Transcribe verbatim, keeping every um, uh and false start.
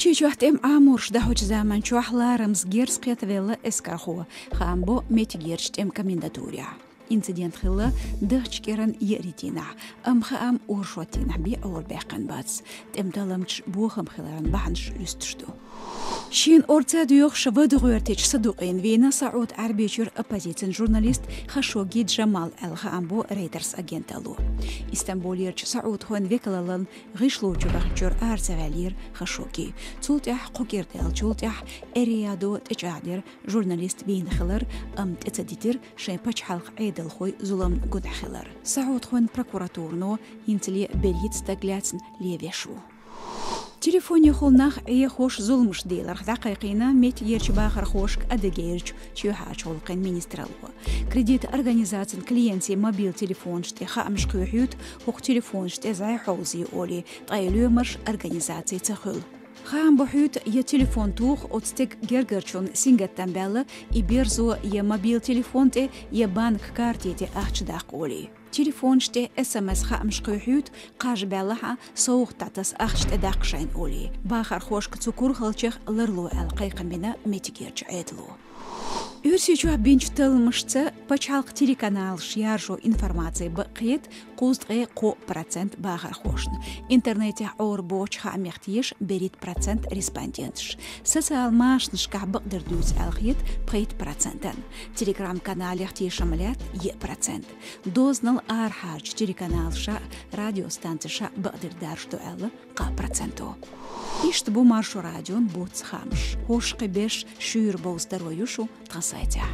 Чечохь тӀеман Ӏаморш дахьочу заманчохь ларамза герз кхетавелла эскархо, хаам бо меттигерчу тӀеман комендатурехь. Инцидент хилла дахча кӀиран еаритийнахь, амма хаам оршотийнахь бен Ӏорабаьккхина бац. ТӀеман талламчаш бохам хиларан бахьанаш луьстуш ду. Шена орца доьхуш вада гӀоьртича садукъийна вийна СаӀуд Ӏаьрбийчуьра оппозицин журналист Хашогги Джамал аьлла хаам бо Reuters агенталло. Истамбулерчу саӀудхойн векалаллан гӀишло чу ваханчуьра ара ца ваьллера Хашогги. Цул тӀаьхьа кхо кӀира даьллачул тӀаьхьа Эр-Риядо тӀечӀагӀдира журналист вийна хилар, амма тӀе ца дитира шайн пачхьалкхан Ӏедалхойн зуламна гунахь хилар. СаӀудхойн прокуратуро хӀинцале берхӀитта стаг лаьцна левеш ву. Телефонехула нах Ӏехош зуламаш деларх дӀакхайкхийна меттигерчу бахархошка Адыгейрчу чоьхьарчу гӀуллакхийн министралло. Кредит организацин клиентийн мобил телефонаш тӀе хаамаш кхоьхьуьйту, хӀокху телефонаш тӀе зӀе хьовзий олий, ткъа и лоьмарш организацин ца хуьлу. Хаам бохьуьйту, я телефон туху оцу стеган гергарчунна сингаттам баьлла, и берзо я мобил телефон тӀе, я банк карти тӀе ахча даккха олий. Телефонаш тӀе СМС хаамаш кхоьхьуьйту, кхаж баьллахь а, совгӀат дӀатаса ахча тӀедаккха шайна олий. Бахархошка цу курхалчех ларло аьлла кхайкхам бина меттигерчу Ӏедало. Оьрсийчохь бинчу талламашца пачхьалкхан телеканалаш яржо информаци бакъ хета кхузткъе кхо процент бахархошна. Интернетехь Ӏорабоцучу хаамех теша берхӀитта процент респонденташ. Социал машанашкахь бакъдерг дуьйцу аьлла хета пхийтта процентан. Телеграм-каналех тешам лаьтта еа процент. Дозанал арахьарчу телеканалаша, радиостанцеша бакъдерг даржадо аьлла кхаа проценто. Иштта бу Маршо радион буц хаамаш. ХӀорш кхин берш шуьйра бовза таро ю шун тхан сайтехь.